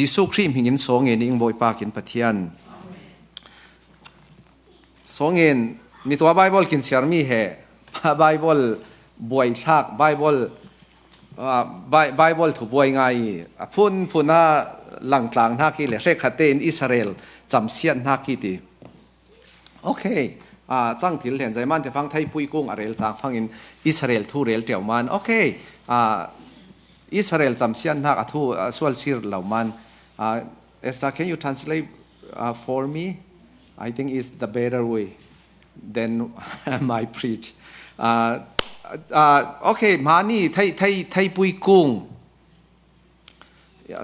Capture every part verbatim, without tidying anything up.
Jesuh Khrih hmingin sawngen ing Bawipa kin Pathian. Sawngen, mi tua Bible kin siar mi he, Bible buai thlak, Bible, ah, Bi-, Bible thu buai ngai, a phun phun a langtlang hnak hi le, hrekkhat tein Israel camsiat hnak hi ti. Okay. Ah, cang thil hlen zaiman te fang theipui kung a rel cang fangin Israel thu rel ṭiau man. Okay. Ah, Israel camsiat hnak a thu, ah, sual sir lo man. Ah, Esther, can you translate, uh, for me? I think it's the better way than my preach. Uh, uh, okay, mani thei, thei, theipui kung.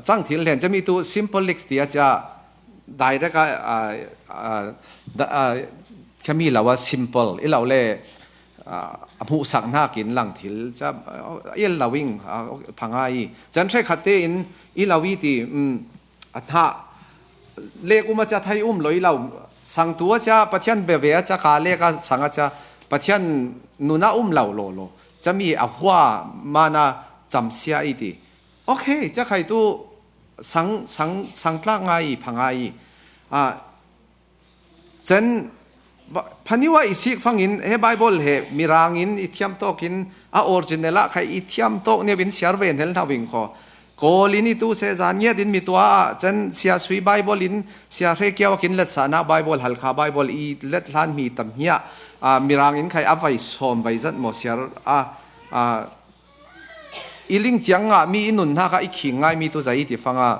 Cang thil hlen cami tu simple leaks tia cia direct a, a, a, da, a, khami lo a simple i lo le, a, a hmuhsak hnakin lang thil cia, a, i lo ing, a, phangai. Can hrekkhat tein i lo i ti, um, a thah lek um a cia thei um lo i lo. Sang tu a cia Pathian bia ve a cia ka lek a sang a cia Pathian nun a um lo lo lo. Cami a hua mana camsia i ti. Okay, cia khai tu sang, sang, sang tlak ngai, phangai. Ah, cen, ba, phaniwa i sik fangin, he Bible he mirangin i thiam tawkin, a original ah khai i thiam tawk neu in siar ve hnel hna wing kho. Kawlin i tu se zan ngiat in mi tua ah, cen sia sui Bible in, sia hre kiau akin let sa na Bible, Halkha Bible i let hlan mi tam hia, ah, mirangin khai a vai sawm vai zat maw siar, ah, ah, i ling ciang ngah mi i nun hnak ah i khing ngai mi tu zai i ti fanga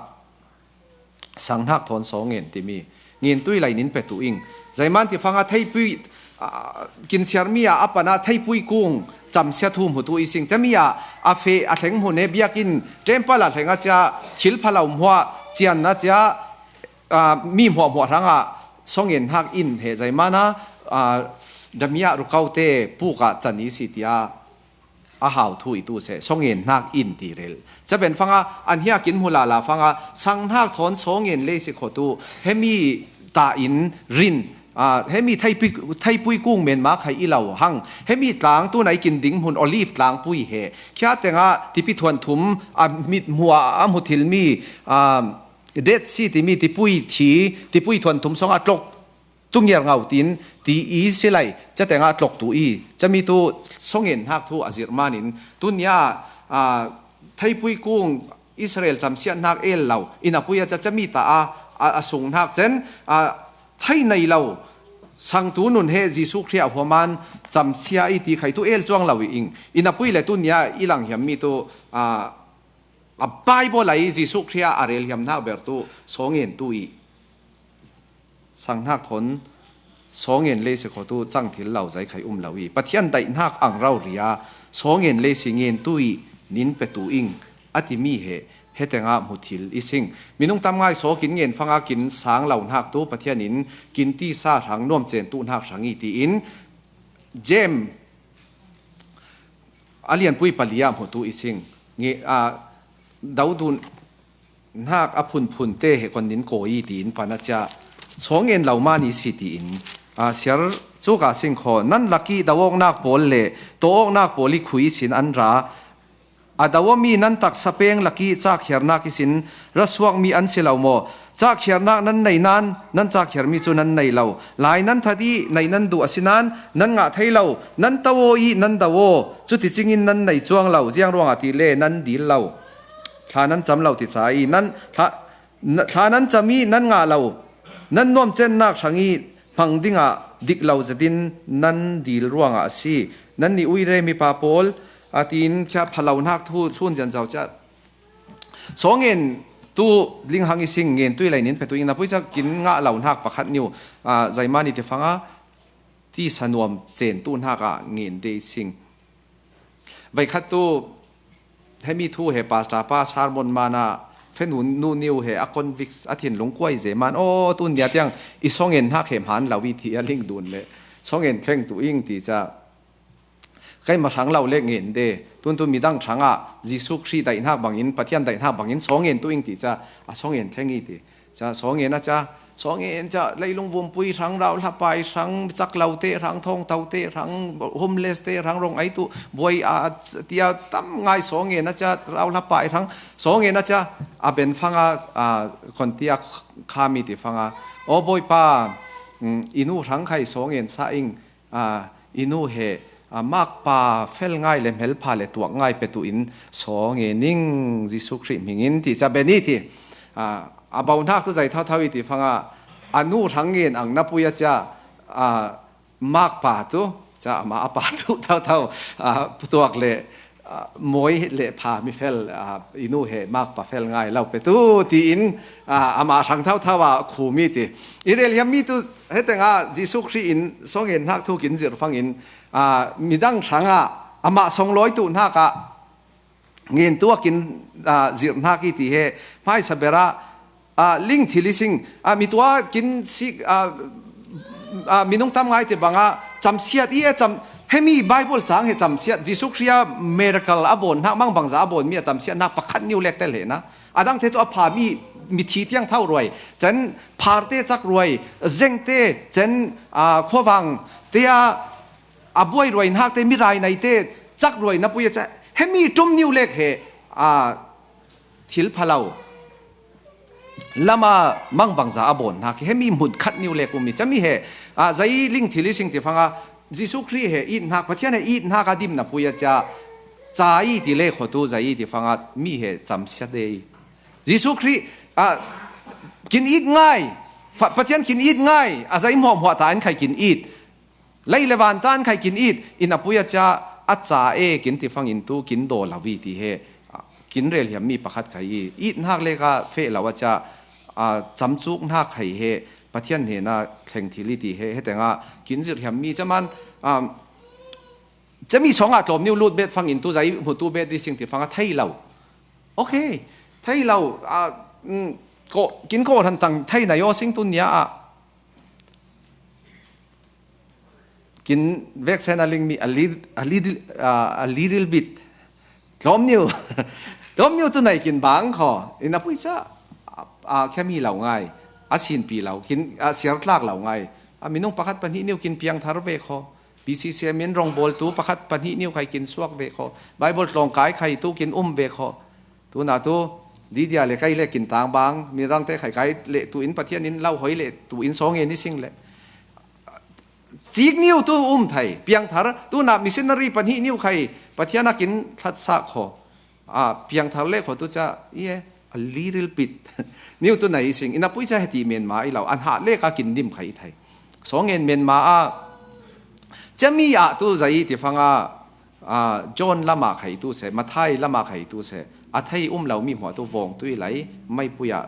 sang hnak thawn saw ngen timi ngen tui lai nin pe tu ing. Zaiman ti fanga theipui, ah, kin siar mi ah a pana theipui kung camsia thu hmu tu i sing. Cami ah a fe a thleng hmun he biakin tempal a thleng a cia thil pha lo hmuah cian a cia, ah, mi hmuahhmuah hrangah sawngen hnak in he zaimana, ah, damia rukaute puk ah can i si tia a hau thu i tu seh, sawngen hnak in ti rel. Caben fanga an hia kin hmu lala fanga sang hnak thawn sawngen le si kho tu, hemi ta in rin, ah, hemi theipui, theipui kung men ma khai i lo hang. Hemi tlang tu nai kin ding hmun Olive tlang pui he. Khia tenga tipi thuan thum a mit hmua a hmu thil mi, ah, Dead Sea timi tipui thi, tipui thuan thum song a tlok tu ngiar ngau tin ti i si lai, ca tenga tlok tu i, cami tu sawngen hnak thu a zir manin, tunia, ah, theipui kung Israel camsiat hnak el lo, ina pui a ca cami ta a, a, a sung hnak cen, ah, thei nei lo, sang tu nun he Jesuh Khrih a huaman camsia i ti khai tu el cuang lo i ing, ina pui le tunia i lang hiam mi tu, ah, a Bible ai Jesuh Khrih a rel hiam hnak ber tu sawngen tu i. Sang hnak thawn sawngen le si kho tu cang thil lo zai khai um lo i. Pathian daih hnak ang rau ria sawngen le si ngen tu i nin pe tu ing a timi he, he tenga hmu thil i sing. Minung tam ngai saw kin ngen fanga kin sang lo hnak tu Pathian in kin tisa hrang nuam cen tu hnak hrang i tiin Jem a lianpui pali ah hmu tu i sing. Nge, a, dodun hnak a phunphun te he kon nin kawi tiin pan a cia. Sawngen lo mani si tiin, a, siar cu ka sing kho. Nan lak i do awknak pawl le tawh awknak pawl i khui sin an ra. A do awmi nan taksa peng lak i cakhiarnak i sin ra suakmi an si lo maw? Cakhiarnak nan nei nan, nan cakhiarmi cu nan nei lo. Lai nan that i neih nan duh a si nan, nan ngah thei lo. Nan to aw i nan do aw. Cuticingin nan nei cuang lo. Ziang ruangah ti le nan dil lo. Thla nan cam lo ti ca i nan thla, na, thla nan cam i nan ngah lo. Nan nuamcennak hrang i hmang dingah dik lo zetin nan dil ruangah a si. Nannih uire mipa pawl, a tiin khia phalo hnak thu thlun zian zau cia. Sawngen tu linghang i sing ngen tui lai nin pe tu ing na pui sak kin ngah lo hnak pakhat niu, ah, zaimani ti fanga tisa nuam cen tu hnak ah ngen de i sing. Vaikhat tu hemi thu he pastor pa sermon mana fenu nu niu he a convict a thinlung kuai ze man aw tun dia tiang i sawngen hnak he hman lo i ti a ling dun le sawngen thleng tu ing ti ca. Keimah hrang lo le ngen de. Tun tu midang hrangah Jesuh Khrih daih hnak bangin, Pathian daih hnak bangin sawngen tu ing ti ca, a sawngen thleng i ti. Ca sawngen a ca, Sawngen ca leilung vumpui hrang, rauhlapai hrang, caklote hrang, thawngtaute hrang, homeless te hrang, rong aitu buai a tia tam ngai sawngen a ca rauhlapai hrang, sawngen a ca a ben fanga, a, kontia kha mi ti fanga, aw Bawipa, mm, i nu hrang khai sawngen sa ing, a, i nu he, a, makpa fel ngai le hmelpha le tuak ngai petu in sawngen ning Jesu Khrih hmingin ti ca ben i ti. A, a bauhnak tu zai thauthau i ti fanga, a nu hrang ngen ang na pui a cia, a, makpa tu, ca ama a pa tu thauthau, a, tuak le, a, mawi le pha mi fel, a, i nu he makpa fel ngai lo petu tiin, a, ama hrang thauthau a khu mi ti. I rel hiam mi tu heteng a Jesu Khrih in sawngen hnak thu kin zir fangin, a, midang hrang a, ama sawnglawi tu hnak a, ngen tuak in, a, zirh hnak i ti he, hmaisa ber a, a, ling thil i sing, a, mi tua kin sik, a, a, minung tam ngai te banga, camsiat i e cam, hemi Bible cang he camsiat, Jesu Khrih a miracle a bawn hnak, mangbangza a bawn mi a camsiat hnak pakhat niu lek tel he na. A dang te tu a pha mi, mithi tiang thau ruai, cen pharte cak ruai, zengte, cen, a, khuavang, te a, a buai ruai hnak te, mirai nai te, cak ruai na pui a ca, hemi tum niu lek he, a, thil pha lo lama mangbangza a bawn hnak, hemi hmun khat niu lek um mi ca mi he, a, zai ling thil i sing ti fanga, Jesu Khrih he it hnak, Pathian he it hnak a dim na pui a cia, ca i ti le khotu zai i ti fanga, mi he camsiat e. Jesu Khrih, a, kin it ngai, fa-, Pathian kin it ngai, a zai hmuahhmuah ta an khai kin it. Lei le van tan khai kin it, in a pui a cia, a ca e kin ti fangin tu kin daw lo i ti he, a, kin rel hiam mi pakhat khai i, it hnak leka feh lo a cia, a, camcuk hnak khai he, Pathian hnena thleng thil i ti he, heteng a kin zirh hiam mi ca man, a, ca mi sawng a tlawm niu lut bet fangin tu zai hmutu bet di sing ti fanga thei lo. Ok, thei lo, a, mm, ko, kin ko hran tang thei na yaw sing tun nia a. Kin veksen a ling mi a li-, a li-, a, a little bit. Tlawm niu. Tlawm niu tu nai kin bang kho. In a pui ca, a, a khia mi lo ngai. A sinpi lo. Kin, a siar tlak lo ngai. A minung pakhat pahnih niu kin piang thar ve kho. P C C M in rong bawl tu pakhat pahnih niu khai kin suak ve kho. Bible tlawng kai khai tu kin um ve kho. Tuna tu, Lydia le kai le kin tang bang. Mirang te khai kai le tu in Pathian in lau hoi le tu in sawngen i sing le. Cik niu tu um thei, piang thar, tuna missionary pahnih niu khai, Pathian a kin thlatsak kho. A, piang thar le kho tu ca, i e, a little bit. Niu tu nai i sing, in a pui ca heti men ma i lo, an hah leka kin dim khai i thei. Sawngen men ma a, ca mi a tu zai i ti fanga, a, John lama khai tu se, Mathai lama khai tu se, a thei um lo mi hmuah tu vawng tu i lai, mai pui a,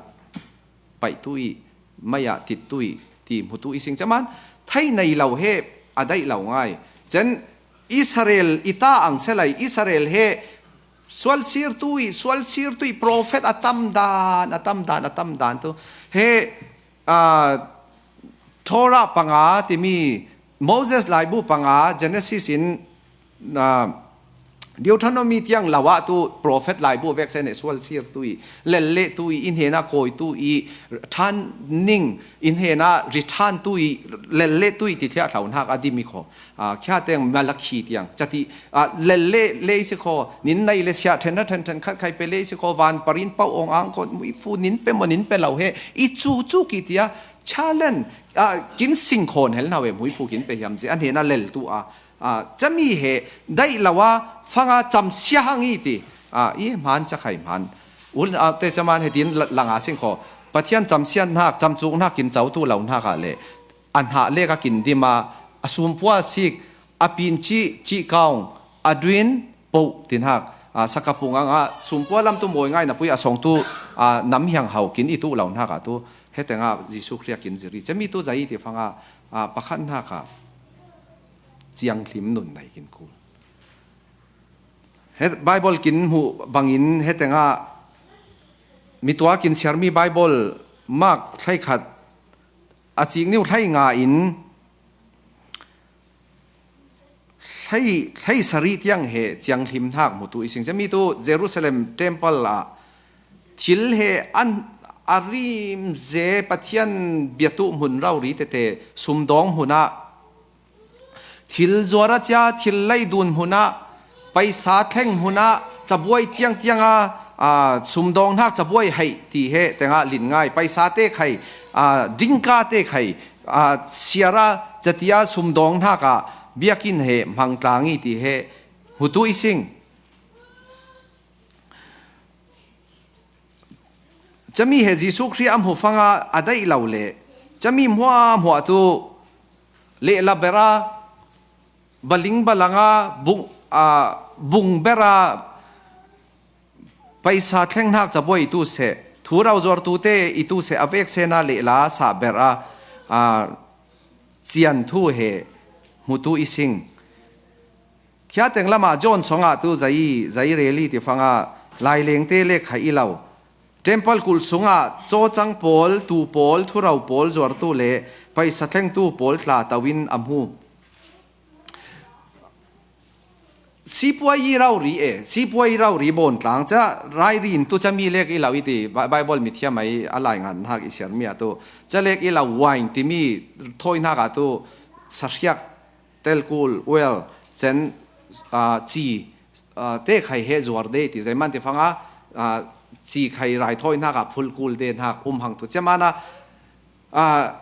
paih tu i, mai a tit tu i, ti hmu tu i sing ca man, thei nei lo he, a daih lo ngai. Cen Israel i ta ang se lai, Israel he, sual sir tu i, sual sir tu i, prophet a tam dan, a tam dan, a tam dan tu. He, a, Torah panga timi, Moses laibu panga, Genesis in, a, Deuteronomy tiang lo a tu prophet laibu vek se ne sual sir tu i, lel le tu i, in hena koi tu i, than ning, in hena ri than tu i, lel le tu i ti thliah thlau hnak a dim i kho. A, khia teng Malakhi tiang. Cati, a, lel le, le i si kho, nin nei le sia, then na then then khat khai pe le i si kho, van parin pau ong ang kho, mui fu nin pe mo nin pe lo he, i cu cu ki tia, challenge, a, kin sing khon hel na ve, mui fu kin pe hiam ci, an hena lel tu a, a, ca mi he, daih lo a, fanga camsia hang i ti, a, i hman ca khai hman. Ul, a, te ca man he tin la-, langa sing kho, Pathian camsia hnak, camcuk hnak kin cau tu lo hnak a le, an hah leka kin dim a, a sumpua sik, a pin ci, ci kaung, a duin, po, tin hak, a, sakapung ang a, sumpua lam tu mawi ngai na pui a song tu, a, nam hiang hau kin i tu lo hnak a tu, heteng a Jesu Khrih a kin ziri. Cemi tu zai ti fanga, a, pakhat hnak a, ciang hlim nun nai kin kul. He, Bible kin hmuh bangin heteng a, mi tua kin siar mi Bible Mark thlai khat, a cik niu thlai nga in, thlai, thlai sarih tiang he ciang hlim hnak hmu tu i sing. Cemi tu Jerusalem temple ah thil he an, a rimze Pathian biatu hmun rori tete sumdawng hmunah, thil zuar a cia thil lei dun hmunah, paisa thleng hmunah cabuai tiangtianga, aa, sumdawng hnak cabuai hei ti he tengah lin ngai. Paisa te khai, aa, dingka te khai, aa, siara catia sumdawng hnakah biakinn he hmang tlang i ti he hmutu i sing. Cami he Jesuh Khrih a hmu fanga a daih lo le cami hmuahhmuah tu lehla bera, baling balanga, bung, aa, bung bera, paisa thleng hnak cabuai i tu seh, thu rauzuartute i tu seh, a vek sena lehla sah bera, aa, cian thu he hmutu i sing. Khia teng lamah John songah tu zai, zai reli ti fanga lailengte lek khai i lo. Temple kulh sungah cawcang pawl, tu pawl, thurau pawl zuartu le paisa thlengtu pawl tla toin a hmu. Sipuai i rori e, sipuai i rori bawn tlang ca, rairi in tu cami lek i lo i ti, Bi-, Bible mithiam ai a laingan hnak i siarmi ah tu, ca lek i lo wine timi thawi hnakah tu, sahriak, telkul, well, cen, aa, ci, aa, te khai he zuar de ti, zeiman ti fanga, aa, ci khai raithawi hnakah phulkul de hnak um hang tu. Ciamana, aa,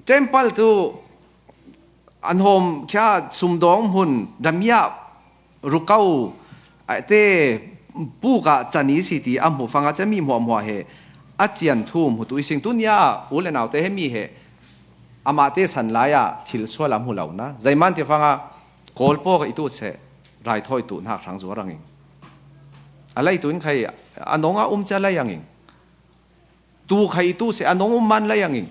temple tu an hawm khia sumdawng hmun, damia, rukau, aa, te pukah can i si ti a hmu fanga cami hmuahhmuah he a cian thu hmutu i sing. Tunia u le naute he mi he amahte san lai-ah thil sual a hmu lo na. Zeiman ti fanga Kawlpawk i tu seh, raithawi tu hnak hrang zuar angin. A lei tu in khai a nonga um cia lei angin. Tu khai i tu seh a nong um man lei angin.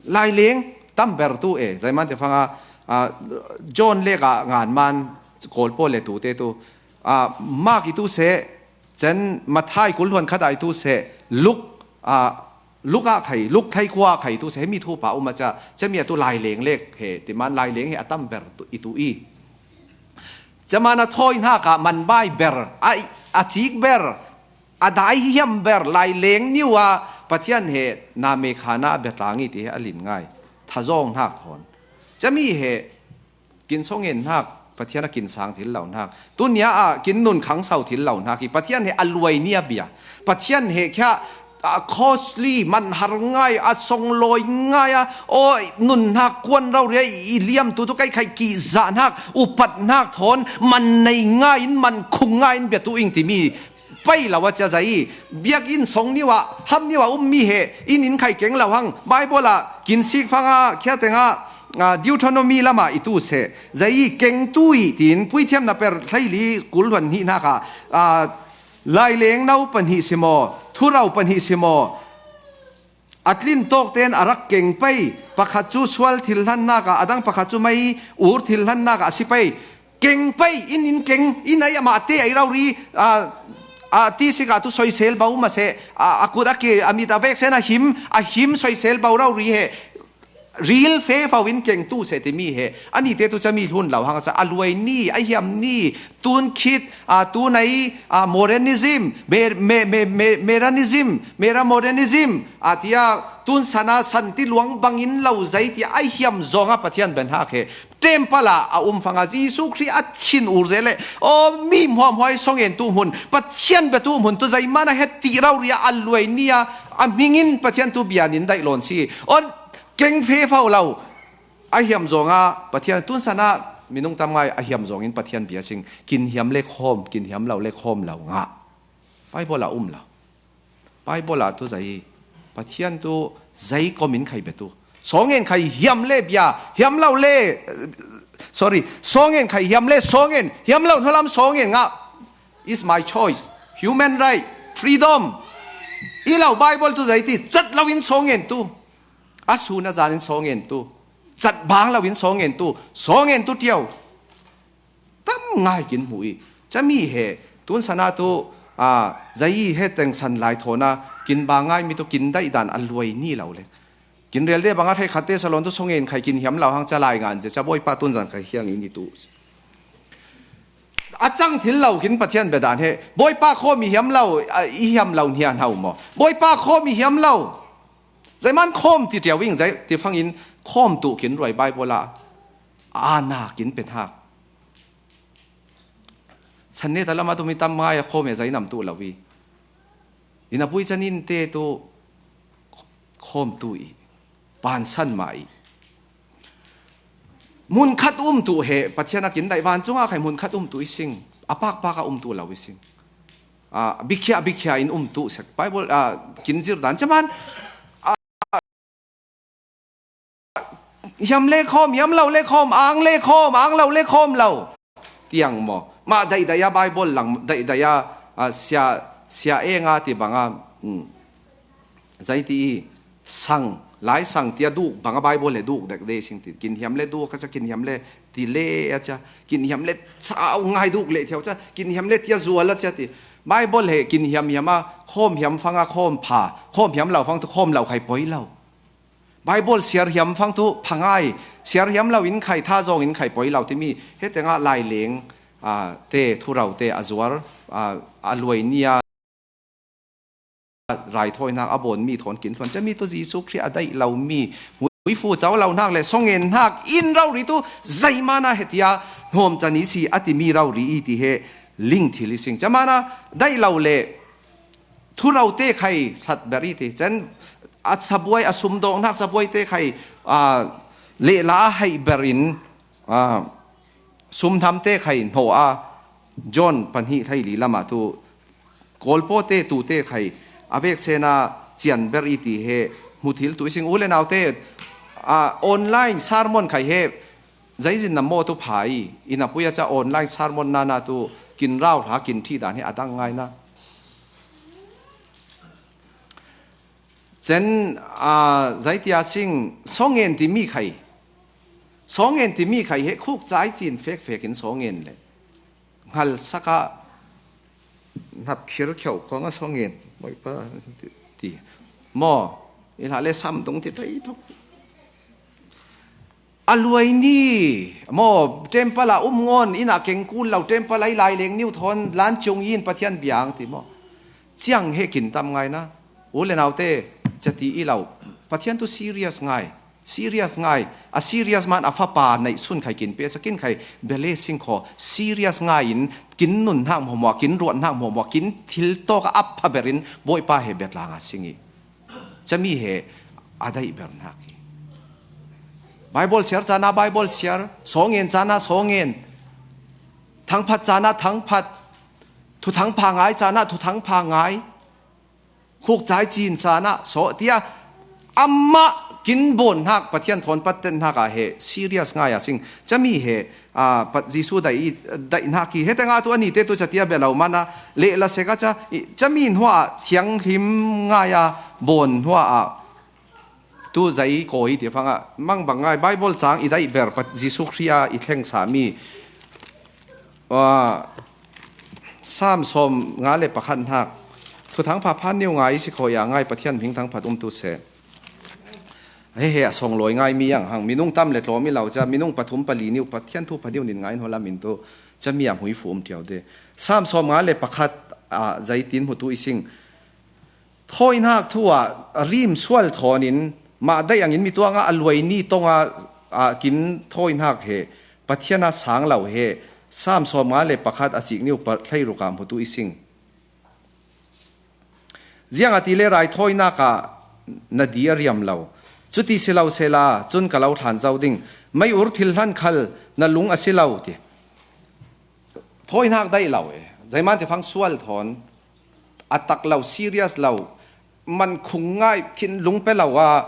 Laileng tam ber tu e, zeiman ti fanga, aa, John lekah ngan man Kawlpaw le tute tu. Aa, Mark i tu seh, cen Matthai kulhluan khatah i tu seh, Luk, aa, Luk ah khai, Luk thlei kua khai tu seh, he mi thupa um a ca, cami a tu laileng lek he, timan laileng he a tam ber tu, i tu i. Camana thawi hnakah manbai ber, a, a cik ber, a dai hiam ber, laileng niu a Pathian he na mekhana a biatlang i ti he a lin ngai. Thazawng hnak thawn. Cami he kin songen hnak, Pathian a kin sang thil lo hnak. Tunia ah kin nun khang sau thil lo hnak i Pathian he a luai ni a bia. Pathian he khia, a costly, man har ngai, a songlawi ngai a, aw, nun hnak kuan rori a i liam tu tu kai khai kih zah hnak, upat hnak thawn, man nei ngai in, man khung ngai in bia tu ing timi. Pai lo a cia zai, biakinn song niu ah, ham niu ah um mi he, inn in khai keng lo hang, Bible ah, kin sik fanga, khia tengah, aa, Deuteronomy lamah i tu seh, zai keng tu i tin, puithiamna per thlei li kulhluan hnih hnakah, aa, laileng no pahnih si maw, thurau pahnih si maw, a tlin tawk ten a rak keng pei, pakhat cu sual thil hlan hnakah, a dang pakhat cu mei ur thil hlan hnakah a si pei. Keng pei, inn in keng, inn ai amah te ai rori, aa, aa, ti sik ah tu soisel bo ma seh, aa, a kut a ke, a mit a vek sen a him, a him soisel bo rori he, ril fe fo in keng tu seh timi he, ani te tu cami hlun lo hang a ca, a luai ni, a hiam ni, tun khit, aa, tun ai, aa, modernism, me, me, me, me, meranism, mera modernism, aa, tia, tun sana santi luang bangin lo zai tia, a hiam zonga Pathian ben hak he. Temple ah a um fanga Jesuh Khrih a thin ur zel le, aw, mi hmuahhmuah i songen tu hmun, Pathian bia tu hmun tu zeimana he ti rori a a luai ni a, a hmingin Pathian tu bianin daih lawn si. Aw, keng fe fo lo. A hiam zonga Pathian tun sana minung tam ngai a hiam zongin Pathian bia sing. Kin hiam le khawm, kin hiam lo le khawm lo ngah. Bible ah um lo. Bible ah tu zai, Pathian tu zai komin khai bia tu. Songen khai hiam le bia, hiam lo le, sorry, songen khai hiam le songen, hiam lo hnulam songen ngah. Is my choice. Human right, freedom. I lo Bible tu zai ti, cat lo in songen tu. A sun a zan in songen tu. Cat bang lo in songen tu. Songen tu tiau. Tam ngai kin hmu i. Cami he, tun sana tu, aa, zai he teng san lai thawna, kin ba ngai mi tu kin daih dan a luai ni lo le. Kin rel de banga hreikhat te salon tu songen khai kin hiam lo hang ca lai ngan cia, ca Bawipa tun zan khai hiang in i tu. A cang thil lo kin Pathian bia dan he, Bawipa khawm i hiam lo, a, i hiam lo hnian hau maw? Bawipa khawm i hiam lo. Zeiman khawm ti ṭiau ing, zei ti fangin khawm tuh kin ruai Bible ah, a na kin pe hnak. Chan ne ta lamah tu mi tam ngai a khawm e zei nam tuh lo i. Ina pui chan in te tu khawm tuh i. Pansan mah i. Hmun khat um tuh he, Pathian a kin daih vancung ah khai hmun khat um tuh i sing. A pakpak a um tuh lo i sing. A, bikhia, bikhia in um tuh sek. Bible, a, kin zir dan. Caman, a, hiam le khawm, hiam lo le khawm, ang le khawm, ang lo le khawm lo. Tiang maw. Mah daih daih a Bible lang, daih daih a, a, sia, sia eng a ti bang a. Hmm. Zei ti i sang, lai sang tia duk bang a Bible he duk dek de sing ti. Kin hiam le duk a cia, kin hiam le ti le a cia, kin hiam le sau ngai duk le thiau cia, kin hiam le tia zual a cia ti. Bible he kin hiam hiam a, khawm hiam fang a khawm pha, khawm hiam lo fang tu khawm lo khai poi lo. Bible siar hiam fang tu pha ngai, siar hiam lo in khai tha zawng in khai poi lo timi, he tengah lai leng, a, te, thurau te, a zuar, a, a luai nia, raithawinak a bawn mi thawn kin hluan. Cami tu Jesuh Khrih a daih lo mi, muifu co lo hnak le sawng en hnak in rori tu zeimana hetia hnawm can i si a timi rori i ti he ling thil i sing. Camana daih lo le thurau te khai hlat ber i ti. Cen a sabuai a sumdawng hnak sabuai te khai, a, lehla a haih ber in, a, sumhnam te khai hnawh a, John pahnih hleili lamah tu Kawlpawte tute khai a vek sena cian ber i ti he hmu thil tu i sing u le naute, a, online sermon khai he zeizin na maw tu pha i, i na pui a ca online sermon nana tu kin rau hla kin ṭhi dan he a dang ngaina. Cen, a, zeitia sing sawng en timi khai. Sawng en timi khai he khuk cai cin fek fek in sawng en le. Hngal saka hnap khir kheuh kong a sawng en. Bawipa ti. Maw, i hla le sam dong ti tei tuk. A luai ni, maw, temple a um ngawn, ina keng kul lo, temple a i lai leng niu thawn, lan ciung in Pathian biang ti maw. Ciang he kin tam ngaina, u le naute, cati i lo, Pathian tu serious ngai, serious ngai, a serious man a fapa neih sun khai kin pe, sa kin khai bele sing kho, serious ngai in, kin nun hnak hmuahmuah, kin ruat hnak hmuahmuah, kin thil tawk a ap pha berin, Bawipa he bet langa sing i. Cami he a daih ber hnak hi. Bible siar cana Bible siar, sawng en cana sawng en, thangphat cana thangphat, thuthang pha ngai cana thuthang pha ngai, khuk cai cin cana sawh tia amah kin bawn hnak Pathian thawn patten hnak ah he serious ngai a sing. Cami he a, Pat Jesuh daih i, daih hnak hi. Hete nga tu a nite tu catia bia lo mana, leh la sek a ca, i, cami hnuah thianghlim ngai a, bawn hnuah a, tu zei kawi ti fangah, mangbang ngai, Bible cang i daih ber, Pat Jesuh Khrih a i thleng sami, a, Sam sawm nga le pakhat hnak, thuthang phaphan niu ngai i si khawi a ngai, Pathian hming thangphat um tu seh. He he a sawng lawi ngai mi ang hang minung tam le tlawm i lo ca minung pathum pali niu Pathian thu pha niu nin ngai in hawlam in tu cami a hmui fu um ṭiau te. Sam sawm nga le pakhat, a, zeitin hmu tu i sing. Thawi hnak thu ah rim sual thawn in mah daih angin mi tuang ah a luai ni tong ah, a, kin thawi hnak he Pathian a sang lo he Sam sawm nga le pakhat a cik niu pa thleiruk ah hmu tu i sing. Ziangahtile raithawinak ah na di a riam lo. Cuti si lo sela, cun ka lo thlan zo ding. Mei ur thil hlan khal na lung a si lo ti. Thawinak daih lo e. Zeiman ti fang sual thawn. A tak lo, serious lo. Man khung ngai, thinlung pe lo a,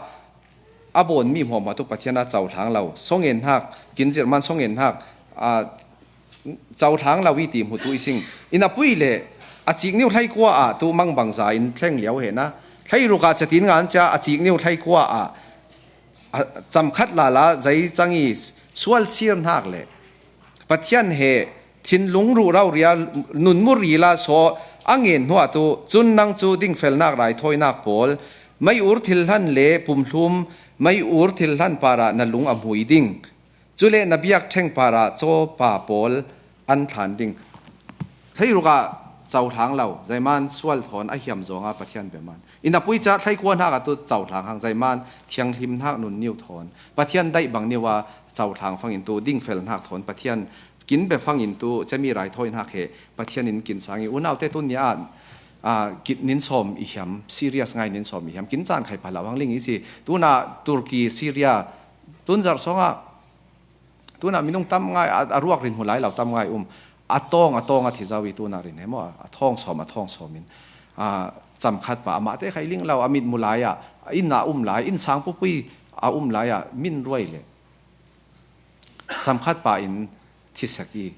a bawn mi hmuahhmuah tu Pathian a cohlang lo. Sawng en hnak, kin zirh man sawng en hnak, a, cohlang lo i ti hmu tu i sing. Ina pui le, a cik niu hleikua ah tu mangbangza in thleng lio he na. Hleiruk ah catin ngan cia a cik niu hleikua ah, a, camkhat lala zei cang i sual sir hnak le Pathian he thinlung ruh rau ria nunmur ila saw a ngen hnuah tu cun nang cu dingfelnak raithawinak pawl, mei ur thil hlan le pumhlum mei ur thil hlan parah na lung a hmui ding. Cule na biak ṭheng parah cawpa pawl an thlan ding. Theiruka cohlang lo, zeiman sual thawn a hiam zawnga Pathian bia man. Ina pui ca thaikua hnaka tu cohlang hang, zeiman thianghlim hnak nun niu thawn, Pathian daih bang niu a cohlang fangin tu dingfel hnak thawn Pathian kin bia fangin tu cemi raithawi hnak he Pathian in kin sang i unaute tu nia ah, ah, kin nin sawm i hiam, serious ngai nin sawm i hiam, kin caan khai pha lo hang ling i si. Tuna Turkey, Syria, tun zarh sawngah, tuna minung tam ngai, a, a ruak rin hmu lai lo tam ngai um. A tawng, a tawng a thi zo i tuna rin he maw, a thawng sawm, a thawng sawm in, a, camkhat pa, amah te khai ling lo, a mit mu lai ah, inn a um lai, inn sang pupui a um lai ah, min ruai le camkhat pa in thi sek i,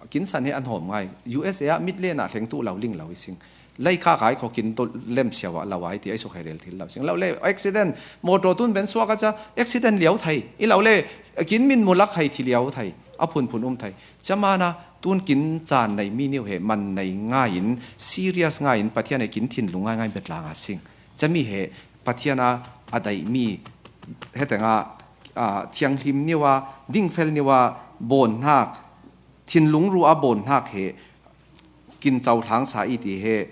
kin san he an hawm ngai. U S A ah mit len ah thleng tu lo ling lo i sing. Leika kai kho kin to lem siau ah lo ai ti ai su khai rel thil lo sing. Lo le accident, motor tun ben suak a ca accident liau thai. I lo le kin min mu lak khai thi liau thai. A phunphun um thai. Camana tun kin caan nei mi niu he man nei ngai in, serious ngai in, Pathian he kin thinlung ngai ngai betlang a sing. Cami he Pathian a a daih mi heteng a, a, thianghlim niu a, dingfel niu a, bawn hnak, thinlung ru a bawn hnak he kin cohlang sa i ti he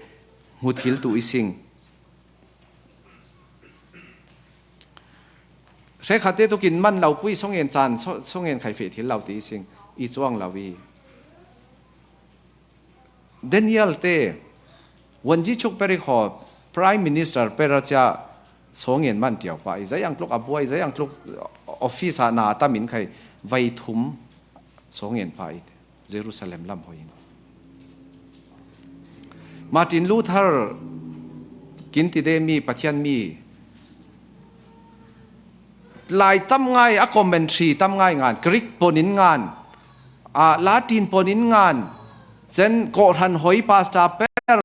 hmu thil tu i sing. Hrekhatte tu kin man lo pui, songen caan, so-, songen khai feh thil lo ti i sing, i cuang lo i. Daniel te, Wanji Chuk Peri kho Prime Minister pera cia songen man tiau pa i, zai ang tluk a buai, zai ang tluk office a na tam in khai vai thum songen pa i te. Jerusalem lam hoi in. Martin Luther, kin ti de mi, Pathian mi, lai tam ngai, a commentary tam ngai ngan, Greek pon in ngan, a, Latin pon in ngan, cen kawhhran hoi pastor per,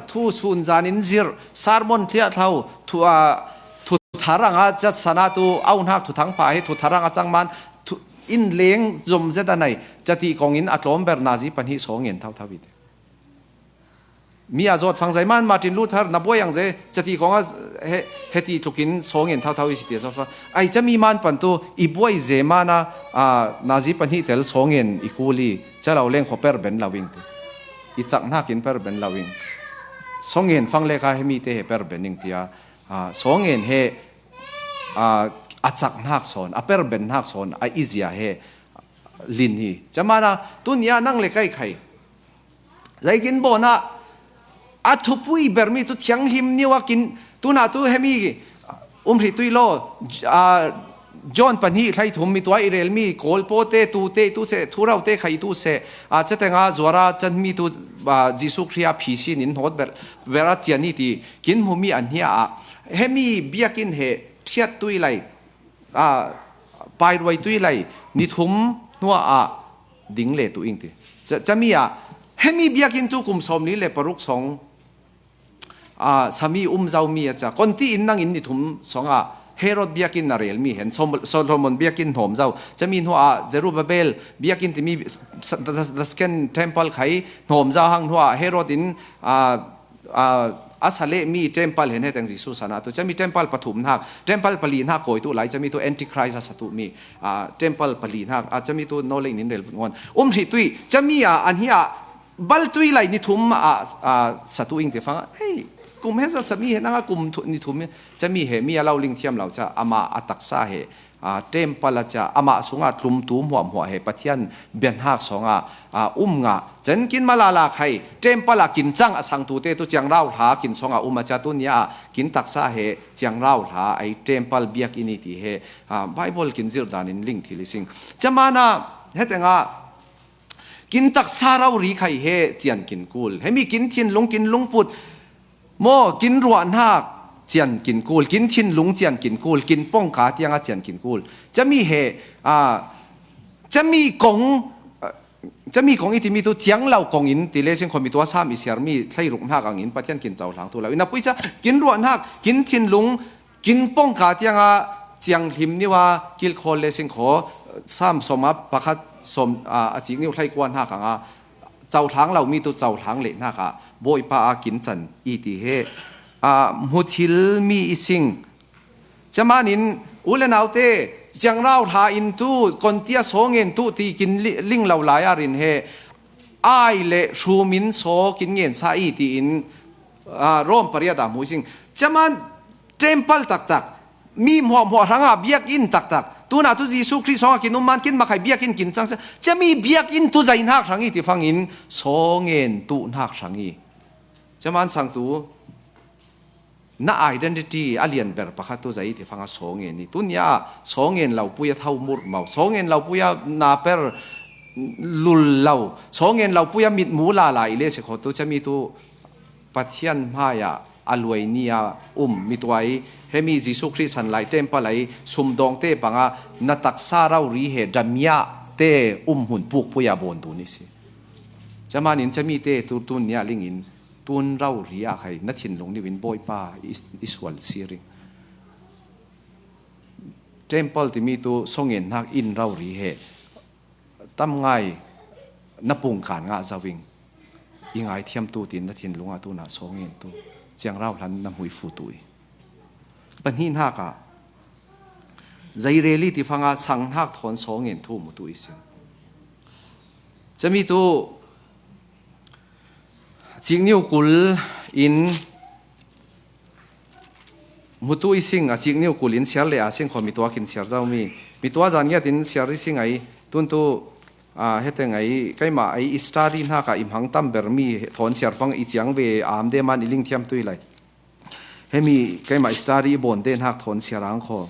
thu sun zan in zirh, sermon thliah thlau, thu, a, thu thar anga cat sana tu, au hnak thu thang pa he thu thar anga cang man, thu, in leng zom zet a nei, cati kong in a tlawm ber nazi pahnih sawng ngen thau thau i te. Mi a zawt fang zai man Martin Luther na buai ang ze, cati kong a he, heti tlukin sawng ngen thau thau i si tia zawt fang. Ai cami man pan tu, i buai ze man a, a, nazi pahnih tel sawng ngen i kul i, ca lo leng kho per ben lo ing ti. I cak hnakin per ben lo ing. Sawng ngen fang leka he mi te he per ben ing tia, a, sawng ngen he, a, a cak hnak sawn, a per ben hnak sawn, a i zia he lin hi. Camana, tu nia nang le kai khai. Zai kin bawn ah, a thupui ber mi tu thianghlim niu a kin, tuna tu he mi, um hrih tui law, a, John pahnih hlei thum mi tua i rel mi, Kawl paw te, tu te, tu seh, thurau te khai tu seh, a, cateng a zuara can mi tu, a, Jesuh Khrih a phi sin in hnawt ber, ber a cian i ti, kin hmu mi an hia ah. He mi biakinn he thiat tui lai, a, pairuai tui lai, ni thum hnua ah ding le tu ing ti. Ca, cami ah, he mi biakinn tu kum sawm li le paruk sawng, a, sami um zau mi a ca. Konti in nang in ni thum sawng ah Herod biakinn a rel mi hen, Som-, Solomon biakinn hnawm zau. Cami hnua ah Zerubbabel biakinn ti mi s-, s-, the, the second temple khai hnawm zau hang hnua ah Herod in, a, a, a sa leh mi temple hen heteng Jesuh sana tu. Cami temple pathum hnak, temple pali hnak kawi tu lai, cami tu Antichrist a sa tu mi, a, temple pali hnak, a, cami tu no leng nin rel vut ngon. Um hrih tui, cami a, an hi a, bal tui lai ni thum a, a, sa tu ing te fang. Hei, kum he sa, sa mi he nanga kum thu-, ni thum, cami he mi a lo ling thiam lo ca, ama a taksa he, a, temple a ca, amah sungah tlumtu hmuahhmuah he Pathian biahnak sawngah, a, um ngah. Cen kin malala khai, temple ah kin cang a sangtute tu ciangrau hla kin sawngah um a ca tu nia ah kin taksa he ciangrau hla ai temple biakinn i ti he, a, Bible kin zirh danin ling thil i sing. Camana, hetengah, kin taksa rau ri khai he cian kin kul. Hemi kin thinlung kin lungput, maw, kin ruahnak cian kin kul, kin thinlung cian kin kul, kin pongka tianga cian kin kul. Cami he, a, cami kong, a, cami kong i timi tu ciang lo kong in ti le sing khomi tua sam i siar mi thlei ruk hnak angin Pathian kin cohlang tu lo. Ina puisa kin ruahnak, kin thinlung, kin pongka tianga cianghlim niua kilkhawl le sing kho, sam sawm a pakhat sawm, a, a cik niu thlei kua hnak anga cohlang lo mi tu cohlang leh hnakah Bawipa a kin can i ti he, a, hmu thil mi i sing. Camanin u le naute, ciangrau hla in tu, kontia sawng ngen tu ti kin li-, ling lo lai a rin he, ai le hrumin saw kin ngen sa i tiin, aa, Rom pariat ah hmu i sing. Ciaman temple taktak, mi hmuahhmuah hrangah biakinn taktak, tunah tu Jesuh Khrih sawngah kin um man kin makhai biakinn kin cang cia, cia mi biakinn tu zaihnak hrang i ti fangin saw ngen tuhnak hrang i. Ciaman sangtu na identity a lianber pakhat tu zai ti fanga saw ngen i. Tunia saw ngen lo pui a tho murh mau, saw ngen lo pui a naper lul lo, saw ngen lo pui a mitmu lala i le si kho tu, cia mi tu Pathian hmaiah a luai ni a um mi tuai, hemi Jesuh Khrih san lai temple ai sumdawngte panga na taksa rori he damia te um hun pukpui a bawn dun i si. Cia manin cia mite tu, tun nia lingin tun rori a khai na thinlung niwin Bawipa i, i sual si ring. Temple timi tu saw ngen hnak inn rori he tam ngai na pungkan ngah zoving i ngaithiam tu tin na thinlung ah tunah saw ngen tu ciangrau hlan na hmui fu tu i. Pahnih hnak ah zaireli ti fanga sang hnak thawn saw ngen thu mu tu i sin. Cia mi tu cikniu kul in mutu i sing a, cikniu kul in siar le a sing kho mi tua kin siar zau mi. Mi tua zan ngiat in siar i sing ai, tun tu, aa, hete ngai, keimah ai i study hnak ah i hmang tam ber mi thawn siar fang i ciang ve am de man i lingthiam tu i lai. Hemi keimah i study i bawn de hnak thawn siar ang kho.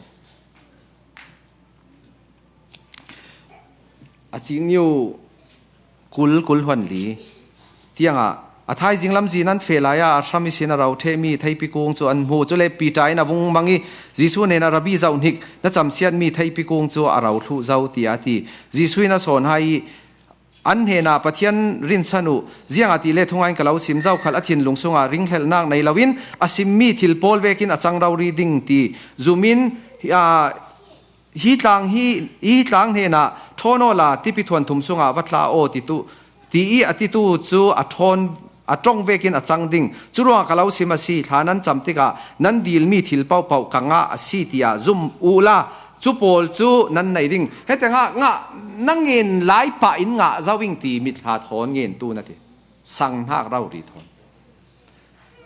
A cikniu kul, kul hluan li tiangah, a thaizing lam zin an feh lai ah a hram i sin a rau theh mi theipi kung cu an hmu. Cule Peter in a vung mang i Jesuh hnenah, "Rabbi, zoh hnik, na camsiat mi theipi kung cu a rau thluh zo," tiah a ti. Jesuh in a sawn hai i, an hnenah, "Pathian rinsan uh, ziangahtile thungai in ka lo sim, zokhal a thinlung sungah ringhlelhnak nei loin a simmi thil pawl vekin a cang rori ding ti zumin, aa, hi tlang hi, hi tlang hnenah, 'Ṭhawn awla tipi thuanthum sungah va tla aw,' titu, ti i a titu cu a ṭhawn, a ṭong vekin a cang ding. Curuangah ka lo sim a si, thla nan cam tikah nan dilmi thil paohpaoh ka ngah a si, tiah zum uhla cu pawl cu nan nei ding." Hete ngah, ngah, na ngen lai pah in ngah zo ing ti mitthla thawn ngen tu na ti. Sang hnak rori thawn.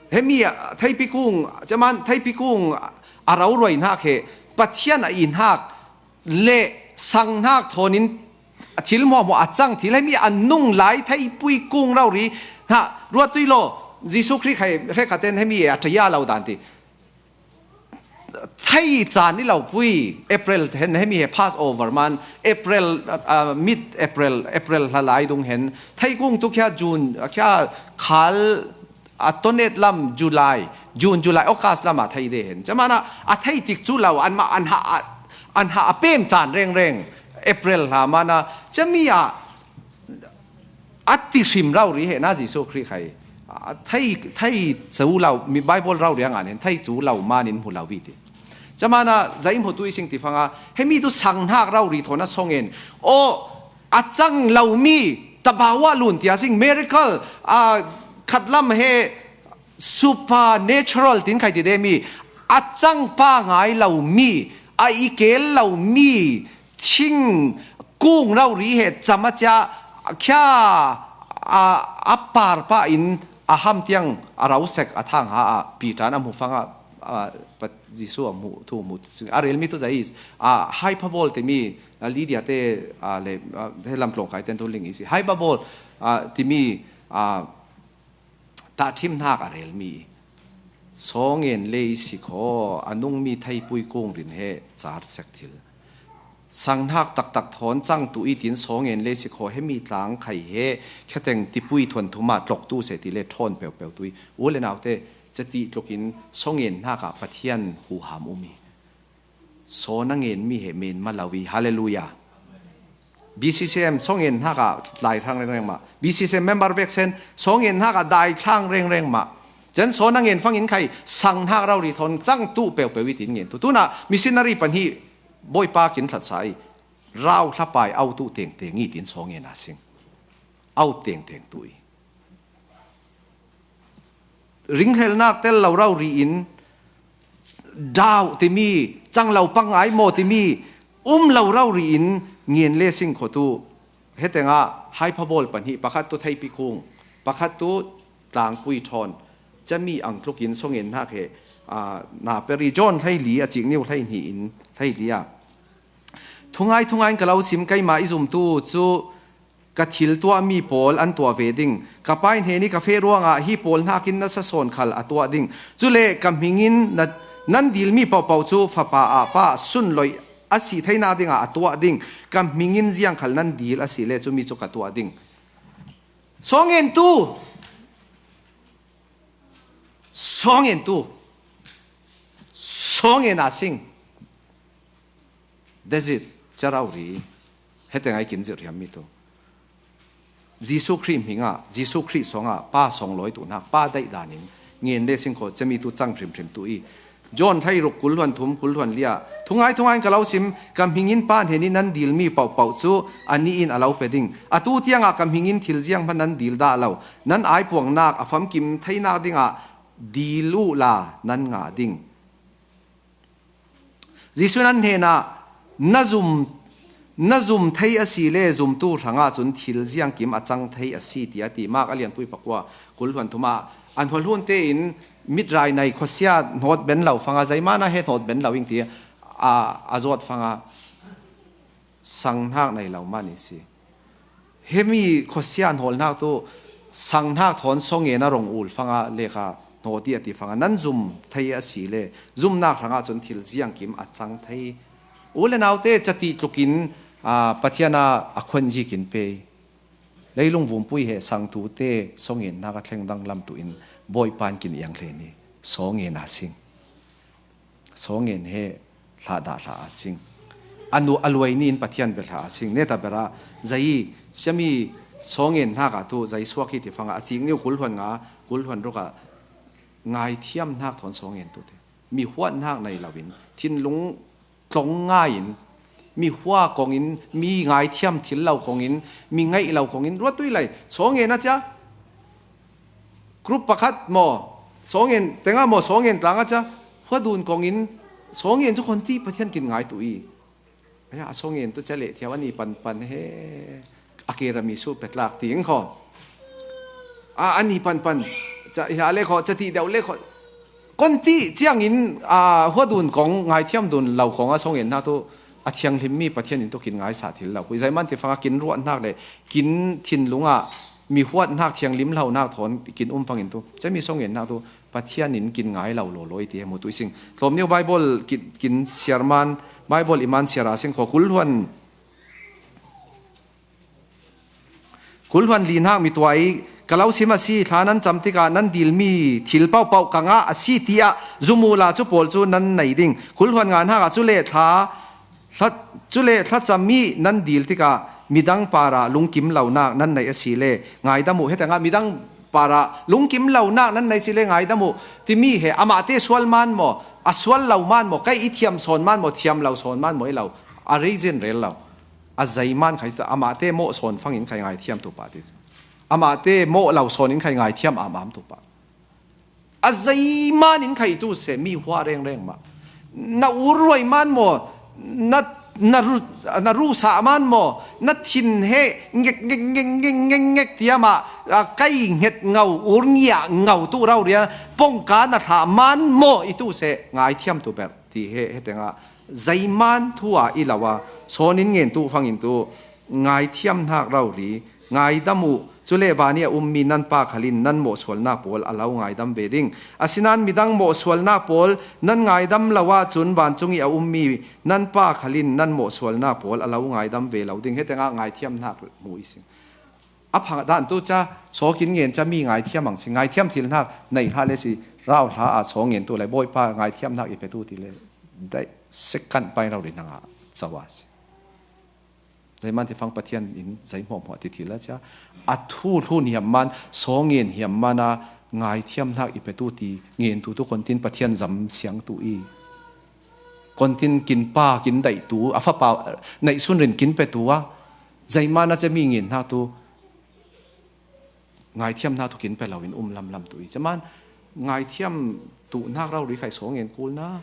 Hemi ah theipi kung, caman theipi kung a roruai hnak he Pathian a i hnak le sang hnak thawn in a thil hmuahhmuah a cang thil, hemi a nung lai theipui kung rori hna ruat tui law, Jesuh Khrih khai hrekkhat in hemi a ṭaya lo dan ti. Thei caan i lo pui, April hen hemi he Passover man, April, ah, mid April, April hla lai dung hen, thei kung tu khia June, khia khal a tonet lam July, June, July, August lam a thei de hen. Camana a thei tik cu lo, anmah an ha, an ha a pem caan rengreng, April hla mana, cami ah a ti hrim rori he na Jesuh Khrih khai. A thei, thei cu lo, mi Bible rori a ngan hin thei cu lo man in hmu lo i ti. Camana zei hmu tu i sing ti fanga, hemi tu sang hnak rori thawn a song in, aw, a cang lo mi, tabawa lun tia sing, miracle, a khat lam he supernatural tin khai ti de mi, a cang pa ngai lo mi, a i kel lo mi, thing kung rori he cam a cia, khia a, a par pah in a ham tiang a rosek a thang ha ah Peter in a hmu fang ah, a, pa, Jesuh a hmu, thu hmu, a relmi tu zai, a, hyperbole timi, a, Lydia te, a, le, a, he lam tlawng kai ten tu ling i si. Hyperbole, a, timi, a, tahṭhim hnak a relmi. Sawng en le i si kho, a nungmi theipui kung rin he car sek thil. Sang hnak taktak thawn cang tu i tin sawng en le i si kho, hemi tlang khai he kheteng tipui thuan thum ah tlok tu seh ti le ṭhawn peuhpeuh tu i. U le naute, cati tlukin sawng en hnak ah Pathian huham um i. Saw na ngenmi he men ma lo i. Hallelujah. B C C M sawng en hnak ah tlai thlang rengreng mah. B C C M member veksen sawng en hnak ah dai thlang rengreng mah. Cun saw na ngen fangin khai sang hnak rori thawn cang tu peuhpeuh i tin ngen tu. Tunah missionary pahnih Bawipa kin thlatsa i rau hlapai au tu tengteng i tin saw ngen a sing. Au tengteng tu i. Ringhlelnak tel lo rori in, dau timi, cang lo pang ngai maw timi, um lo rori in ngen le sing kho tu. Hetengah haiphawbawl pahnih, pakhat tu Theipi Khung, pakhat tu Tlangpui Thawn, cami ang tlukin sawngin hnak he, aa, na peri John hleili a cikniu hleihnih in hleili ah, thungai thungai in ka lo sim, keimah i zumtu cu ka thil tuahmi pawl an tuah ve ding. Ka Pa hnen i ka feh ruangah hi pawl hnakin nasa sawn khal a tuah ding. Cule ka hmingin na, nan dilmi pohpoh cu Fapa ah Pa sunloih a si theinak dingah a tuah ding. Ka hmingin ziang khal nan dil a si le cumi cu ka tuah ding. Sawngen tu, sawngen tu, sawngen a sing. That's it. Carau ri. Heteng ai kin zirh riammi tu. Jesuh Khrih hmingah, Jesuh Khrih sawngah Pa sawnglawi tu hnak, Pa daih danin ngen le singkhaw cemi tu cang hrimhrim tu i. John hleiruk kul hluan thum, kul hluan liah, thungai thungai in ka lo sim, ka hmingin Pa hnenin nan dilmi pohpoh cu anih in a lo pe ding. Atu tiangah ka hmingin thil zianghman nan dil dah lo. Nan aipuangnak a famkim theinak dingah dil uhla nan ngah ding. Jesuh in an hnenah, na zum, na zum thei a si le zumtu hrangah cun thil ziangkim a cang thei a si, tiah a ti. Mark a lianpui pakua, kul hluan thum ah, a hnualhun tein mitrai nei khuasia hnawt ben lo fanga, zeimana he hnawt ben lo ing ti a, a zawt fanga, sanghnak nei lo man i si. Hemi khuasia hnawlhnak tu sanghnak thawn sawngen a rong ul fanga leka hnawt i a ti fanga, nan zum thei a si le zumnak hrangah cun thil ziangkim a cang thei. U le naute, cati tlukin, aa, Pathian a, a khuan zikin pe. Leilung vumpui he sangtute sawngennak a thleng danglam tu in Bawipa in kin iang hlei ni. Sawngen a sing. Sawngen he hlahdah hlah a sing. A nu a luai ni in Pathian bia hlah a sing. Neta berah zei, siami sawngen hnak ah tu zei suak hi ti fangah a cikniu kul hluan nga, kul hluan ruk ah ngaithiam hnak thawn sawngen tu te. Mi huat hnak nei loin thinlung tlong ngai in, mi hua kong in, mi ngaithiam thil lo kong in, mi ngaih lo kong in ruat tui lai. Sawngen a cia. Group pakhat maw, sawngen tengah maw, sawngen tlang a cia, huadun kong in, sawngen cu khon ti Pathian kin ngai tu i. Aya, a sawngen tu cia leh thiau ani panpan he, a ke rami su petlak ting kho. A, ani panpan, ca, ya le kho, ca ti deuh le kho. Kon ti ciangin, a, huadun kong, ngaithiam dun lo kong a sawngen hna tu, a thianghlim mi Pathian in tu kin ngaisa thil lo. Hui zeiman ti fanga kin ruat hnak le kin thinlung ah mi huat hnak thianghlim lo hnak thawn kin um fangin tu. Cemi sawngen hnak tu Pathian in kin ngai lo lawlaw i ti he mu tu i sing. Tlawmneu Bible kin, kin siar man, Bible i man siar a sing kho kul hluan, kul hluan li hnak mi tuai, ka lo sim a si, thla nan cam tikah nan dilmi thil pohpoh ka ngah a si, tiah zum uhla cu pawl cu nan nei ding. Kul hluan nga hnak ah cu le thla, thla, cu le thlacam i nan dil tikah midang parah lungkim lonak nan nei a si le ngaidam uh. Hetengah midang parah lungkim lonak nan nei si le ngaidam uh timi he amahte sual man maw, a sual lo man maw, kei i thiam sawn man maw, thiam lo sawn man maw i lo, a reizin rel lo. A zeiman khai amahte mawh sawn fangin khai ngaithiam tu pah ti. Amahte mawh lo sawn in khai ngaithiam am am tu pah. A zeiman in khai tu seh mi hua rengreng mah. Na ur ruai man maw, na, na, ru, na ruhsah man maw, na thin he ngek, ngek, ngek, ngek, ngek, ngek tiamah, a, kai hnget ngau, ur ngiah ngau tu rau rian, pongka na thlah man maw i tu seh ngaithiam tu ber. Ti he, he tengah zeiman thu ah i lo a, sawn in ngen tu fangin tu ngaithiam hnak rori, ngaidam uh, cule van i a ummi nan Pa khal in nan mawhsualnak pawl a lo ngaidam ve ding. Asinain midang mawhsualnak pawl nan ngaidam lo ahcun vancung i a ummi nan Pa khal in nan mawhsualnak pawl a lo ngaidam ve lo ding. He tengah ngaithiam hnak hmu i si. A phang dan tu ca, saw kin ngen ca mi ngaithiam ang si, ngaithiam thil hnak nei hlah le si, rau hla ah saw ngen tu lai, Bawipa ngaithiam hnak i pe tu ti le, daih second pai rau ri hnangah co a si. Zeiman ti fang Pathian in zei hmuahhmuah ti thil a cia, a thu hlun hiam man, saw ngen hiam man a ngaithiam hnak i pe tu ti ngen tu tu kontin Pathian zam siang tu i, kontin kin pa, kin daih tu, a fapa neih sun rin kin pe tu a, zeiman a cia mi ngen hnak tu, ngaithiam hna tu kin pe lo in um lamlam tu i. Caman ngaithiam tu hnak rau ri khai saw ngen kul na.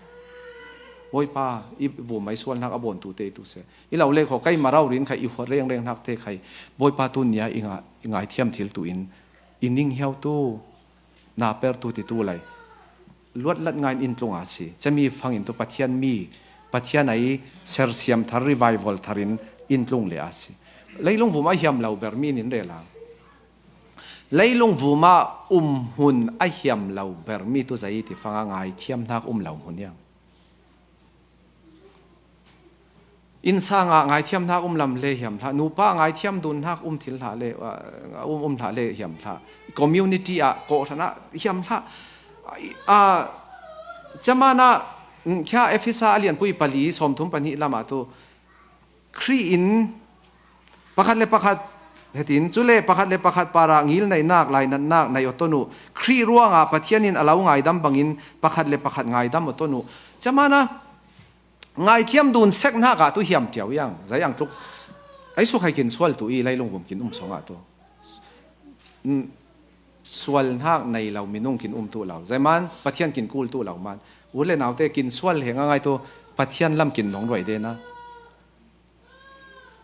Bawipa, i vumai sual hnak a bawn tu te i tu se. I lo le kho, keima rau rin khai i huat reng reng hnak te khai. Bawipa, tun nia i nga-, i ngaithiam thil tu in, i ning hiau tu, na per tu ti tu lai. Luat lat ngai in in tlung a si. Cami fangin tu Pathian mi, Pathian ai sersiam thar, revival thar in in tlung le a si. Leilung vum a hiam lo ber mi nin rel a. Leilung vum a um hun a hiam lo ber mi tu zei ti fanga ngaithiam hnak um lo hun iang. Innsang ah ngaithiam hnak um lam le hiam hlah, nupa ngaithiam dun hnak um thil hlah le, ah, um, um hlah le hiam hlah, community ah kawhhran ah hiam hlah. Ah, caman ah, mm, khia Efesa a lianpui pali sawmthum pahnih lam ah tu Khrih in pakhat le pakhat hetin, cule pakhat le pakhat parah ngilneinak, lainatnak nei aw ton uh. Khrih ruangah Pathian in a lo ngaidam bangin pakhat le pakhat ngaidam aw ton uh. Caman ah ngaithiam dun sek hnak ah tu hiam tiau iang, zei ang tluk. Ei suk hai kin sual tu i leilung vum kin um song ah tu. Mm, sual hnak nei lo minung kin um tu lo. Zei man, Pathian kin kul tu lo man. U le naute kin sual he nga ngai tu Pathian lam kin nong ruai de na.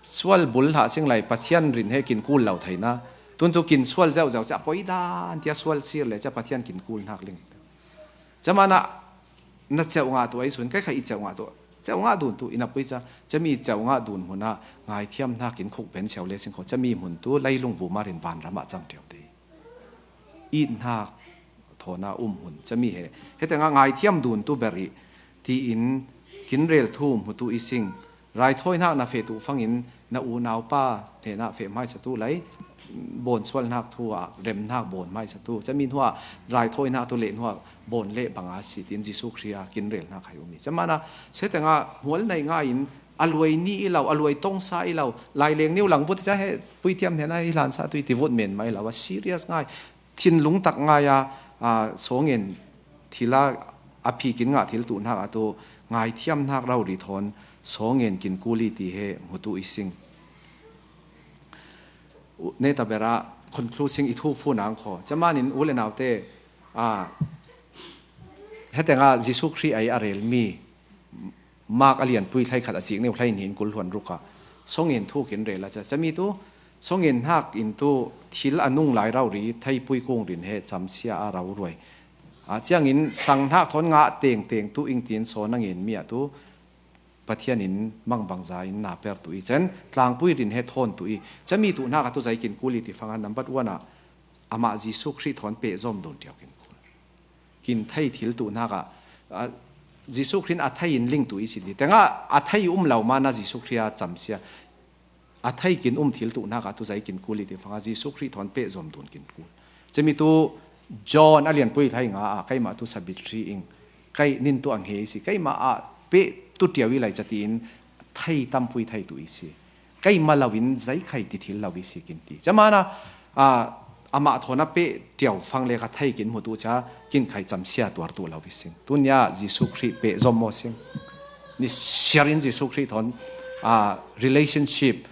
Sual bul hlah sing lai Pathian rin he kin kul lo thei na. Tun tu kin sual zeuh zeuh ca poi dan tia sual sir le ca Pathian kin kul hnak ling. Caman ah na ceuh ngah tu ai sun, kai kha i ceuh ngah tu. Ceuh ngah dun tu, i na pui ca, cami ceuh ngah dun hmun ah ngaithiam hnak in khuk ben siau le sing kho, cami hmun tu leilung vum a rin vanram ah cang tiau te. It hnak thawn a um hun, cami he. He tengah ngaithiam dun tu ber i, tiin kin rel thu hmu tu i sing. Raithawinak na feh tu fangin na unau pa hnenah feh hmaisa tu lai, bawn sualnak thu ah remnak bawn hmaisa tu, cami hnuah raithawinak tu leh hnuah bawn leh banga si, tiin Jesuh Khrih a kin relnak hai um hi. Camana setengah hmual nei ngai in a luai ni i lo, a luai tongsa i lo, laileng niu lang vut cia he puithiam hnenah i hlansa tu i tivut men mai lo, a serious ngai. Thinlung tak ngai a, a, sawngen thil a, a phikin ngah thil tuhnak a tu ngaithiamnak rori thawn sawngen kin kul i ti he hmutu i sing. Neta bera conclude sing i thu fu nang kho. Camanin u le naute, a, hetengah Jesuh Khrih ai a relmi Mark a lianpui hlei khat a cik neu hlei nin kul hluan ruka sawngen thu kin rel a ca. Cami tu sawngen hnak in tu thil a nung lai rau ri theipui kung rin he camsia a rau ruai. A ciangin sang hnak thawn ngah tengteng tu ingtin sawn a ngen mi ah tu Pathian in mangbangza in na per tu i cen tlangpui rin he thawn tu i cami tu hnak a tu zai kin kul i ti fanga number one ah amah Jesuh Khrih thawn pehzawm dun tiau kin kul. Kin thei thil tuhnak ah, a, Jesuh Khrih in a thei in ling tu i si ti tengah a thei um lo mana Jesuh Khrih a camsia a thei kin um thil tuhnak ah tu zai kin kul i ti fanga Jesuh Khrih thawn pehzawm dun kin kul. Cemi tu John a lianpui hlei nga ah keimah tu Sabitri ing, kei nin tu a nge i si, keimah ah peh tu tiau i lai catiin thei tampui thei tu i si. Keimah loin zei khai ti thil lo i si kin ti. Camana, a, amah thawn a peh tiau fang le ka thei kin hmutu ca kin khai camsia tuar tu lo i sing. Tunia Jesuh Khrih peh zom maw sing. Ni siarin Jesuh Khrih thawn, a, relationship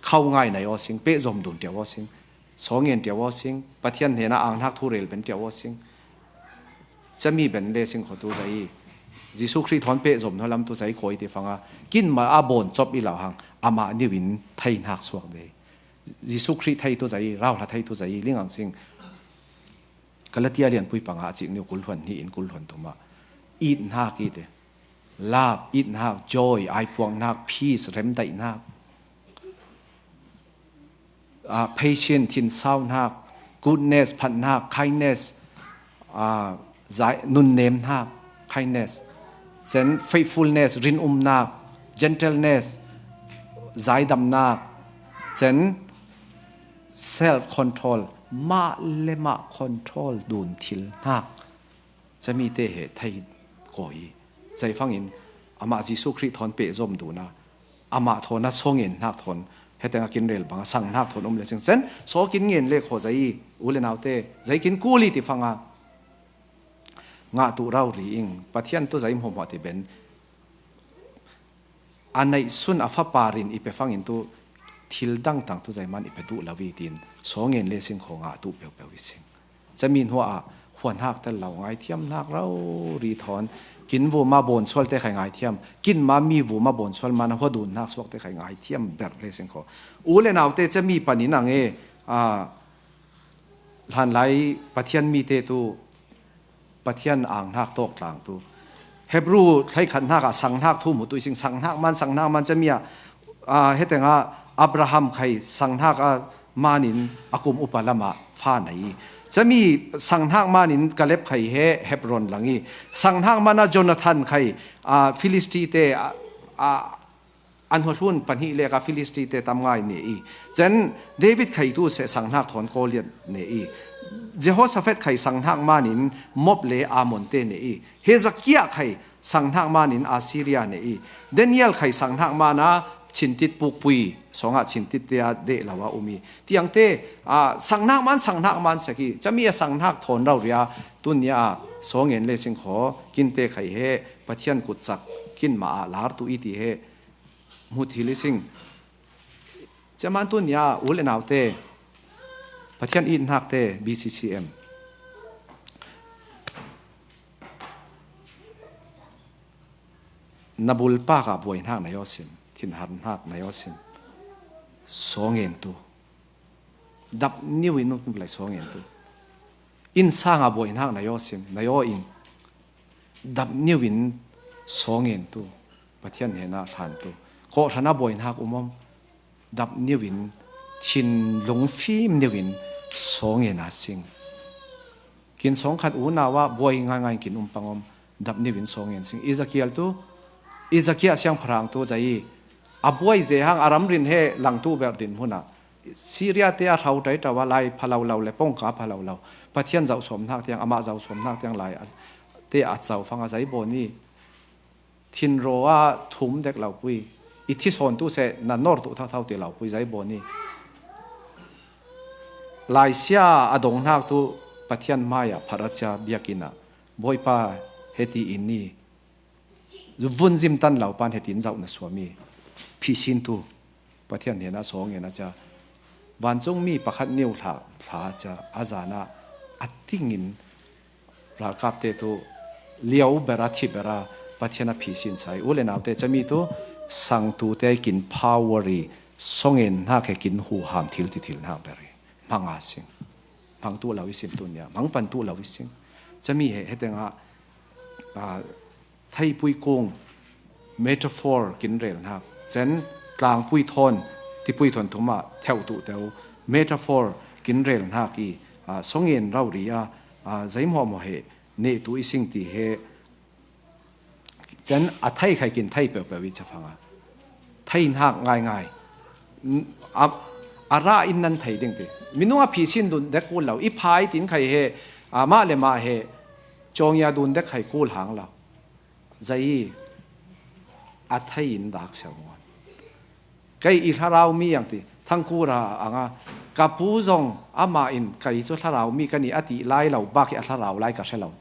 khau ngai nai aw sing, peh zom dun tiau aw sing. Sawngen tiau aw sing, Pathian hnena ang hnak thu rel ben tiau aw sing. Cami ben le sing kho tu zai. Jesuh Khrih thawn peh zom hna lam tu zai kawi ti fanga. Kin ma a bawn cop i lo hang. Amah niu in thei hnak suak de. Jesuh Khrih thei tu zai, rau hla thei tu zai, ling ang sing. Galatia lianpui panga a cik niu kul hluan hnih in kul hluan tuma. It hnak i te. Love, it hnak, joy, aipuang hnak, peace, remdaih hnak. Ah, patient, thinsau hnak, goodness, phat hnak, kindness, ah, zai, nunnem hnak, kindness, cen faithfulness, rinumnak, gentleness, zaidamnak, cen self control, mah le mah control dun thil hnak. Cami te he thei kawi. Zaifangin amah Jesuh Khrih thawn peh zom duna. Amah thawn a sawngen hnak thawn. Heteng a kin rel banga sang hnak thawn um le sing cen. Saw kin ngen le kho zai. U le naute. Zai kin kul i ti fanga. Ngah tu rau ri ing. Pathian tu zai hmuahhmuah ti ben. A neih sun a fapa rin i pe fangin tu thil dangtang tu zai man i pe duh lo i tin sawngen le sing kho ngah tu peupeu i sing. Cami hnuah ah huan hak tel lo ngaithiam hnak rau ri thawn Kin vuma bawnsualte khai ngaithiam, kin ma mi vuma bawnsual mana huadun hnak suakte khai ngaithiam ber le singkho. U le naute cami panin ang e, a, hlanlai Pathian mite tu Pathian ang hnak tawk tlang tu Hebru hleikhat hnak ah sang hnak thu mu tu i sing, sang hnak man, sang hnak man cami ah, a, hetengah Abraham khai sang hnak a manin a kum upa lamah fa nei i, cami sang hnak manin Kaleb khai he Hebron lang i, sang hnak mana Jonathan khai, a, Philistite, a, a, an huahlun pahnih leka Philistite tam ngai ne i, cen David khai tu seh sang hnak thawn Goliath ne i, Jehoshaphat khai sang hnak manin Moab le Ammon te ne i, Hezekiah khai sang hnak manin Assyria ne i, Daniel khai sang hnak mana chintit pukpui songah chintit te a deh lo a um i, tiangte, a, sang hnak man, sang hnak man sek i, cami a sang hnak thawn rauria tunia a sawngen le singkho kinte khai he Pathian kutcak kin ma ah lar tu i ti he hmu thil i sing. Caman tunia u le naute Pathian it hnakte B C C M na bulpak ah buai hnak na yawsim, thinhar hnak na yawsim, sawngen tu dap niu in um lai sawngen tu, innsang ah buai hnak na yawsim, na yaw in dap niu in sawngen tu, Pathian hnenah hlan tu, kawhhran a buai hnak um om, dap niu in, thinlung fim niu in sawngen a sing. Kin sawng khat unau ah buai ngaingai kin um pang om, dap niu in sawngen sing. Ezekiel tu, Ezekiel siangpahrang tu zai i, a buai ze hang a ramrin he langtu ber din hmun ah Syria te a hrau taitau a lai phalaulau le pongka phalaulau, Pathian zauhsawm hnak tiang, amah zauhsawm hnak tiang lai a, te a caufang a zai bawn i, thinraw ah thum dek lo pui, i thisawn tu seh na nawr tu thauthau ti lo pui zai bawn i, laisia a dong hnak tu Pathian hmai ah pharh a cia biakinn ah, Bawipa, heti in i vun zimtan lo pan hetin zauh na suam i, phisin tu Pathian hnenah sawngen a cia, vancungmi pakhat niu hla, hla a cia, a zanah a tingin ralkapte tu liau bera, thi bera Pathian a phisin sa i, u le naute cami tu sangtute kin power i, sawngen hnak he kin huham thil ti thil hnak ber i, hmang a sing. Hmang tu lo i sim tunia, hmang pan tu lo i sing. Cami he, hetengah, a, theipui kung, metaphor kin rel hnak, cen tlangpui thawn, tipui thawn thum ah theuh tu teu, metaphor kin rel hnak i, a, sawngen rauria, a, zeimawhmawh he neh tu i sing ti he, cen a thei khai kin thei peuhpeuh i cafang a thei hnak ngaingai. A, a ra in nan thei ding ti. Minung a phisin dun dek kul lo, i phai tin khai he, a, mah le mah he, cawngia dun dek khai kul hang lo. Zai i a thei in dak siau ngon. Kei i thlarau mi ang ti, Thangkura anga, ka pu zong amah in kei cu thlarau mi ka ni a ti lai lo, bak i a thlarau lai ka hre lo.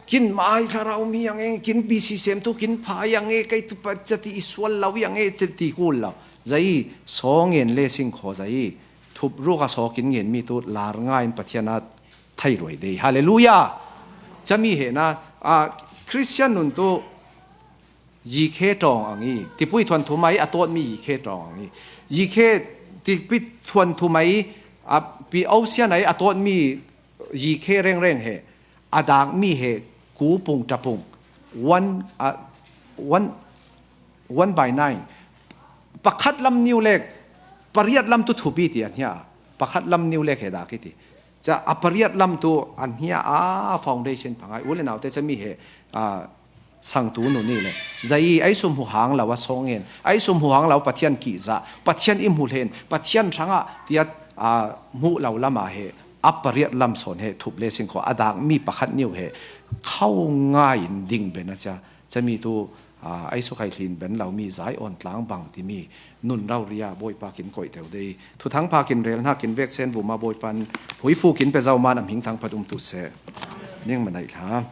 Kin mai thlarau mi ang e, kin B C C M tu kin phai ang e, kei tu pa ca ti i sual lo i ang e, ti kul lo. Zai i sawngen le singkhaw zai i thup ruk a saw kin ngen mi tu lar ngai in Pathian a thei ruai dei. Halleluia! Cami he na, a, Christian nun tu yikhe tawng ang i, tipui thuan thum ai a tawt mi yikhe tawng ang i, yikhe tipui thuan thum ai, a, pi ocean ai a tawt mi yikhe rengreng he, a dak mi he, ku pung ta pung, one, a, one, one by nine. Pakhat lam niu lek, pariat lam tu thupi ti an hia, pakhat lam niu lek he dak i ti. Ca a pariat lam tu an hia a foundation pangai, u le naute cami he, a, sangtu nu ni le. Zai i ai sum hu hang lo a sawngen, ai sum hu hang lo Pathian kihza, Pathian i hmu hlen, Pathian hrangah tiat, a, hmuh lo lama he, a pariat lam sawn he, thup le singkhaw, a dak mi pakhat niu he, khau ngai in ding ben a cia, cami tu, a, ai sukhaithlin ben lo mi zai awn tlang bang timi, nun rauria Bawipa kin koih teu dei. Thuthang pha kin rel hna kin vek sen vuma Bawipa in huifu kin pe zo man a hming thangphat um tu seh. Ning manaih hla.